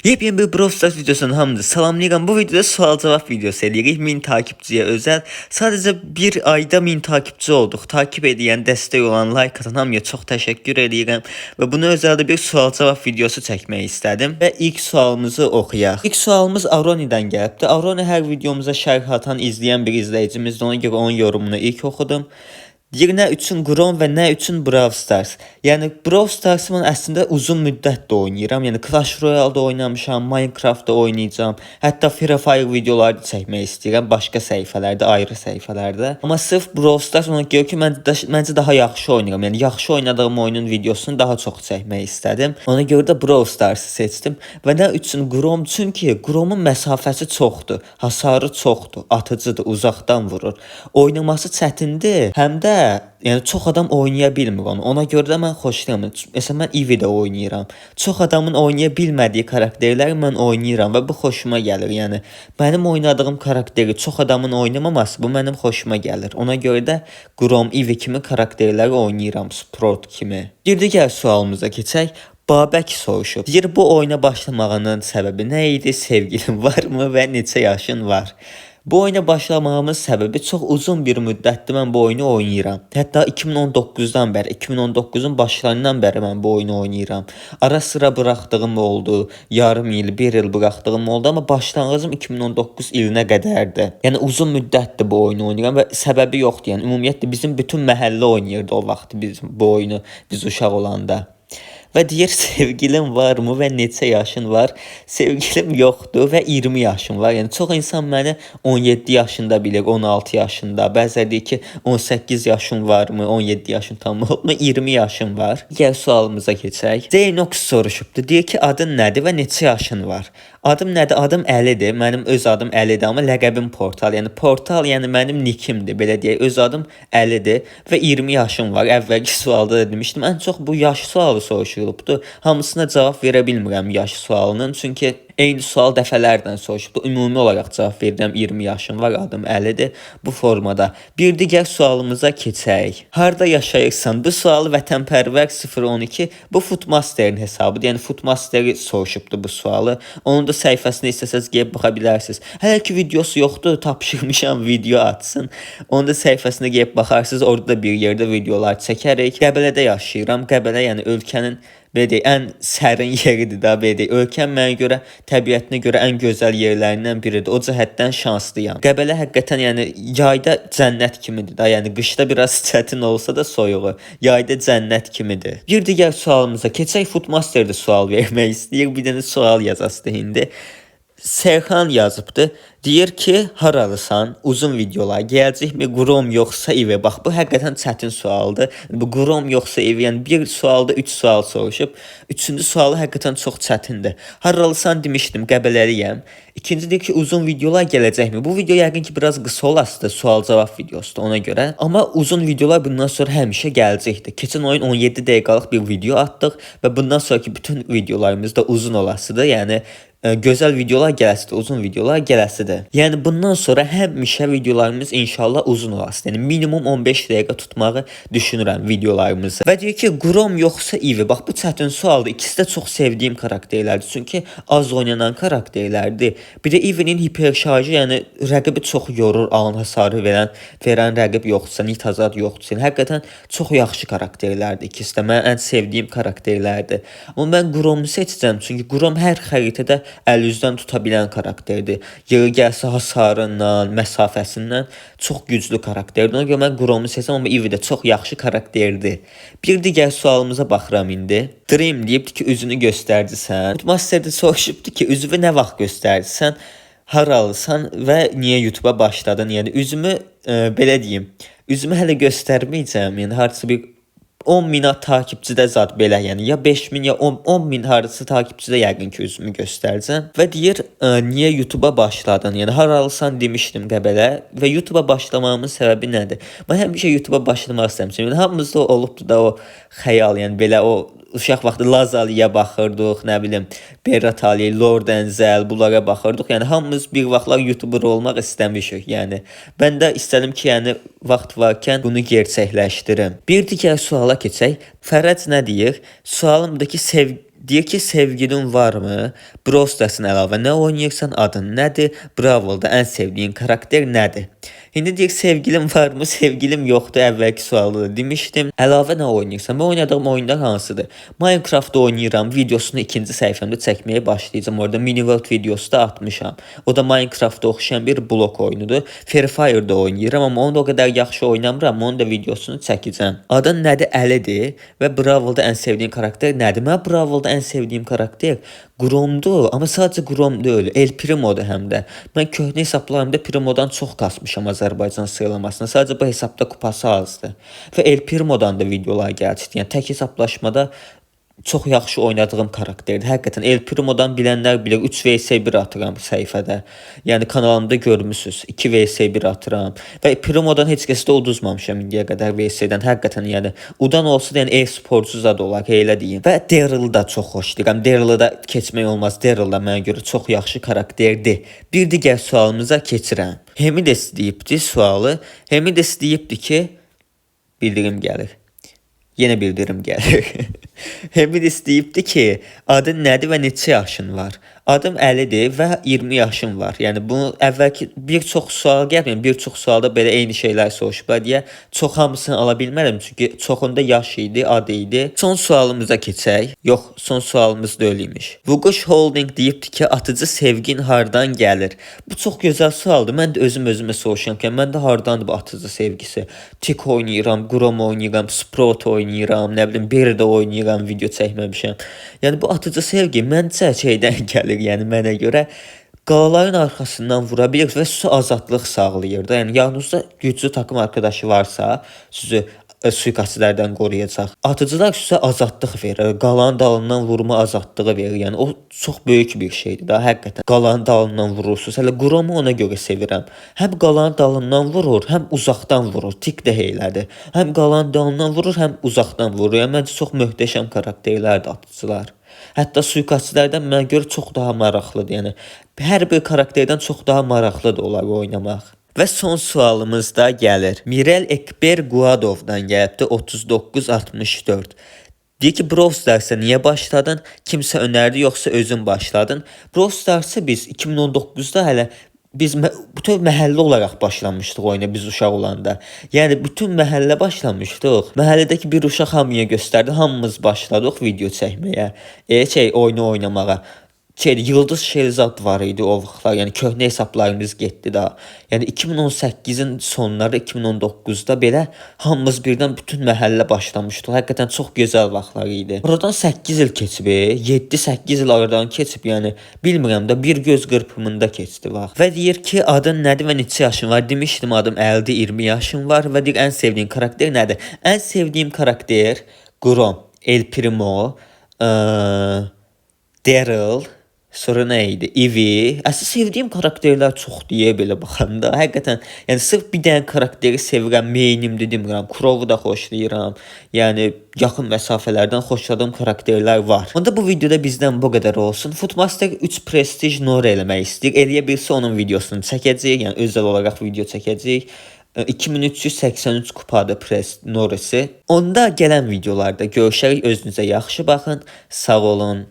Yepyeni bir Brawl Stars videosunun hamınızı salamlayıram. Bu videoda sual-cavab videosu eləyirik. 1000 takipçiyə özəl. Sadəcə bir ayda 1000 takipçi olduq. Takip edən, dəstək olan, like atan hamıya çox təşəkkür eləyirəm. Və buna özəl də bir sual-cavab videosu çəkmək istədim. Və ilk sualımızı oxuyaq. İlk sualımız Aroni'dən gəlibdi. Aroni hər videomuza şərh atan, izləyən bir izləyicimizdir. Ona görə onun yorumunu ilk oxudum. Deyir nə üçün Grom və nə üçün Brawl Stars? Yəni Brawl Stars-ı mən əslində uzun müddətdir oynayıram. Yəni Clash Royale-da oynamışam, Minecraft-da oynayacağam. Hətta Free Fire videoları da çəkmək istəyirəm başqa səhifələrdə, ayrı səhifələrdə. Amma sırf Brawl Stars ona görə ki, mən məncə daha yaxşı oynayıram. Yəni yaxşı oynadığım oyunun videosunu daha çox çəkmək istədim. Ona görə də Brawl Stars-ı seçdim. Və nə üçün Grom? Çünki Grom'un məsafəsi çoxdur, hasarı çoxdur, atıcıdır, uzaqdan vurur. Oynaması çətindir. Həm də yəni çox adam oynaya bilmir onu. Ona görə də mən xoşlayıram. Məsələn mən Eevee-də oynayıram. Çox adamın oynaya bilmədiyi karakterləri mən oynayıram və bu xoşuma gəlir. Yəni mənim oynadığım karakteri çox adamın oynamaması bu mənim xoşuma gəlir. Ona görə də Grom, Eevee kimi karakterləri oynayıram, Sprout kimi. Bir digər sualımıza keçək. Babək soruşub. Deyir bu oyuna başlamağının səbəbi nə idi? Sevgilin varmı və neçə yaşın var? Bu oyuna başlamağımın səbəbi çox uzun bir müddətdir mən bu oyunu oynayıram. Hətta 2019-dan bəri, 2019-un başlarından bəri mən bu oyunu oynayıram. Ara sıra buraxdığım oldu, yarım il, bir il buraxdığım oldu, amma başlanğıcım 2019 ilinə qədərdir. Yəni uzun müddətdir bu oyunu oynayıram və səbəbi yoxdur. Yəni ümumiyyətlə bizim bütün məhəllə oynayırdı o vaxt biz bu oyunu biz uşaq olanda. Və deyir sevgilim varmı və neçə yaşın var? Sevgilim yoxdur və 20 yaşım var. Yəni çox insan məni 17 yaşında bilir, 16 yaşında. Bəziləri deyir ki, 18 yaşın varmı? 17 yaşın tam olubmu? 20 yaşım var. Digər sualımıza keçək. Zeynox soruşubdu. Deyir ki, adın nədir və neçə yaşın var? Adım nədir? Adım Əlidir. Mənim öz adım Əlidir, amma ləqəbim Portal. Yəni Portal, yəni mənim nikimdir, belə deyək. Öz adım Əlidir və 20 yaşım var. Əvvəlki sualda da demişdim. Ən çox bu yaş sualı soruşulubdu. Hamısına cavab verə bilmirəm yaş sualının, çünki eyni sual dəfələrlə soruşubdu. Ümumi olaraq cavab verirəm. 20 yaşım var, adım Əlidir bu formada. Bir digər sualımıza keçək. Harda yaşayırsan? Bu sualı Vətənpərvər 012, bu Footmasterin hesabıdır. Yəni Footmasteri soruşubdu bu sualı. Onun da səhifəsinə istəsəz gəlib baxa bilərsiniz. Hələ ki videosu yoxdur, tapşırmışam video atsın. Onun da səhifəsinə gəlib baxarsınız. Orada da bir yerdə videolar çəkərik. Qəbələdə yaşayıram. Qəbələ yəni ölkənin belə deyək, ən sərin yeridir da, belə deyək. Ölkəm mənə görə təbiətinə görə ən gözəl yerlərindən biridir. O cəhətdən şanslıyam. Qəbələ həqiqətən yəni yayda cənnət kimidir da. Yəni qışda biraz çətin olsa da soyuğu, yayda cənnət kimidir. Bir digər sualımıza keçək. Footmaster də sual vermək istəyir. Bir dənə sual yazasıdır indi. Serxan yazıbdı. Deyir ki, haralısan? Uzun videolar gələcəkmi? Qrom yoxsa Eevee? Bax, bu həqiqətən çətin sualdır. Bu Qrom yoxsa Eevee, yəni bir sualda 3 sual soruşub. Üçüncü sualı həqiqətən çox çətindir. Haralısan demişdim, Qəbələliyəm. İkinci deyir ki, uzun videolar gələcəkmi? Bu video yəqin ki, biraz qısa olasıdır, sual-cavab videosudur ona görə. Amma uzun videolar bundan sonra həmişə gələcəkdir. Keçən oyun 17 dəqiqəlik bir video atdıq və bundan sonraki bütün videolarımız da uzun olasıdır. Yəni gözəl videolar gələsidir, uzun videolar gələsidir. Yəni bundan sonra həmişə videolarımız inşallah uzun olasıdır. Yəni minimum 15 dəqiqə tutmağı düşünürəm videolarımızı. Və deyir ki, Grom yoxsa Eevee? Bax bu çətin sualdır. İkisi də çox sevdiyim karakterlərdir. Çünki az oynanan karakterlərdir. Bir də Eevee'nin hiperşarjı, yəni rəqibi çox yorur, alan hasarı verən rəqib yoxdursa, nitazat yoxdursa. Yəni həqiqətən çox yaxşı karakterlərdir ikisi də. Mənim ən sevdiyim karakterlərdir. Amma mən Gromu seçəcəm, çünki Grom hər xəritədə əl üzdən tuta bilən karakterdir. Yeri gəlsə hasarından, məsafəsindən çox güclü karakterdir. Ona görə mən Gromu seçəcəm, amma Eevee də çox yaxşı karakterdir. Bir digər sualımıza baxıram indi. Dream deyibdi ki, üzünü göstərdisən. Footmaster də soruşubdu ki, üzünü nə vaxt göstərdisən? Haralısan və niyə YouTube-a başladın? Yəni üzümü belə deyim, üzümü hələ göstərməyəcəm. Yəni hardasa bir 10 min takipçidə zat belə, yəni ya 5 min ya 10 min hardasa takipçidə yəqin ki üzümü göstərəcəm. Və deyir, niyə YouTube-a başladın? Yəni haralısan demişdim, Qəbələ, və YouTube-a başlamağımın səbəbi nədir? Mən həmişə YouTube-a başlamaq istəmişəm. Yəni hamımızda olubdu da o xəyal, yəni belə o uşaq vaxtı Lazaliyə baxırdıq, nə bilim, Berat Ali, Lord Enzel, bunlara baxırdıq. Yəni hamımız bir vaxtlar YouTuber olmaq istəmişik. Yəni mən də istədim ki, yəni vaxt varkən bunu gerçəkləşdirim. Bir digər suala keçək. Fərəc nə deyir? Sualımdır ki, sev Deyir ki, sevgilin varmı? Brawl Stars'ın əlavə nə oynayırsan? Adın nədir? Brawl'da ən sevdiyin karakter nədir? İndi deyir sevgilim varmı? Sevgilim yoxdur. Əvvəlki sualda da demişdim. Əlavə nə oynayırsan? Mən oynadığım oyunlar hansıdır? Minecraft oynayıram. Videosunu ikinci səhifəmdə çəkməyə başlayacağam. Orada Mini World videosu da atmışam. O da Minecraft-a oxşayan bir blok oyunudur. Free Fire-da oynayıram, amma onu da o qədər yaxşı oynamıram. Onun da videosunu çəkəcəm. Adın nədir? Əlidir və Brawl'da ən sevdiyin karakter nədir? Mən Brawl'da ən sevdiyim karakter Grom'dur, amma sadəcə Grom deyil, El Primo'dur həm də. Mən köhnə hesablarımda Primo'dan çox kasmışam Azərbaycan sıralamasına. Sadəcə bu hesabda kupası azdır. Və El Primo'dan da videolar gəldi. Yəni tək hesablaşmada çox yaxşı oynadığım karakterdir. Həqiqətən El Primo'dan bilənlər bilir. 3 vs 1 atıram səhifədə. Yəni kanalımda görmüsüz. 2 vs 1 atıram. Və Primo'dan heç kəs də uduzmamışam indiyə qədər vs-dən. Həqiqətən yəni udan olsa da yəni e-sporçu zad olar, elə deyim. Və Daryl da çox xoşlayıram. Daryl'ı da keçmək olmaz. Daryl da mənə görə çox yaxşı karakterdir. Bir digər sualımıza keçirəm. Hemides deyibdi sualı. Hemides deyibdi ki, bildirim gəlir. Yenə bildirim gəlir. Hemides deyibdi ki, adın nədir və neçə yaşın var? Adım Əlidir və 20 yaşım var. Yəni bunu əvvəlki bir çox sual gəlmir. Bir çox sualda belə eyni şeylər soruşublar deyə çox hamısını ala bilmərəm. Çünki çoxunda yaş idi, ad idi. Son sualımıza keçək. Yox, son sualımız da öyle imiş. Vuquş Holding deyibdi ki, atıcı sevgin hardan gəlir? Bu çox gözəl sualdır. Mən də özüm özümə soruşuram ki, məndə hardandır bu atıcı sevgisi? Tik oynayıram, Grom oynayıram, Sprout oynayıram, nə bilim Berry də oynayıram, video çəkməmişəm. Yəni bu atıcı sevgi məncə şeydən gəlir, yəni mənə görə qalaların arxasından vura bilir və sizə azadlıq sağlayır da. Yəni yanınızda güclü takım arkadaşı varsa, sizi suikastçilərdən qoruyacaq. Atıcılar sizə azadlıq verir. Qalanın dalından vurma azadlığı verir. Yəni o çox böyük bir şeydir da həqiqətən. Qalanın dalından vurursunuz. Hələ Gromu ona görə sevirəm. Həm qalanın dalından vurur, həm uzaqdan vurur. Tik də elədir. Həm qalanın dalından vurur, həm uzaqdan vurur. Yəni məncə çox möhtəşəm karakterlərdir atıcılar. Hətta suikastçilərdən mənə görə çox daha maraqlıdır. Yəni hər bir karakterdən çox daha maraqlıdır onları oynamaq. Və son sualımız da gəlir. Mirel Ekber Guadov'dan gəlibdi 3964. Deyir ki, Brawl Stars'a niyə başladın? Kimsə önərdi yoxsa özün başladın? Brawl Stars'ı biz 2019-da hələ biz bütün məhəllə olaraq başlamışdıq oyuna biz uşaq olanda. Yəni bütün məhəllə başlamışdıq. Məhəllədəki bir uşaq hamıya göstərdi. Hamımız başladıq video çəkməyə. Oyunu oynamağa. Yıldız Şerizad var idi o vaxtlar. Yəni köhnə hesablarımız getdi da. Yəni 2018-in sonları 2019-da belə hamımız birdən bütün məhəllə başlamışdıq. Həqiqətən çox gözəl vaxtlar idi. Oradan 8 il keçib, 7-8 il aradan keçib, yəni bilmirəm də bir göz qırpımında keçdi vaxt. Və deyir ki, adın nədir və neçə yaşın var? Demişdim adım Əldir, 20 yaşım var və deyir ən sevdiyin karakter nədir? Ən sevdiyim karakter Grom, El Primo, Daryl, sonra nə idi? Ivy. Əslində sevdiyim karakterlər çox deyə belə baxanda. Həqiqətən, yəni sırf bir dənə karakteri sevirəm, mainimdir demirəm. Crow-u da xoşlayıram. Yəni yaxın məsafələrdən xoşladığım karakterlər var. Onda bu videoda bizdən bu qədər olsun. Footmaster 3 Prestige Nora eləmək istəyir. Eləyə bilsə onun videosunu çəkəcəyik, yəni özəl olaraq video çəkəcəyik. 2383 kupadır Prest Norris'i. Onda gələn videolarda görüşərik. Özünüzə yaxşı baxın. Sağ olun.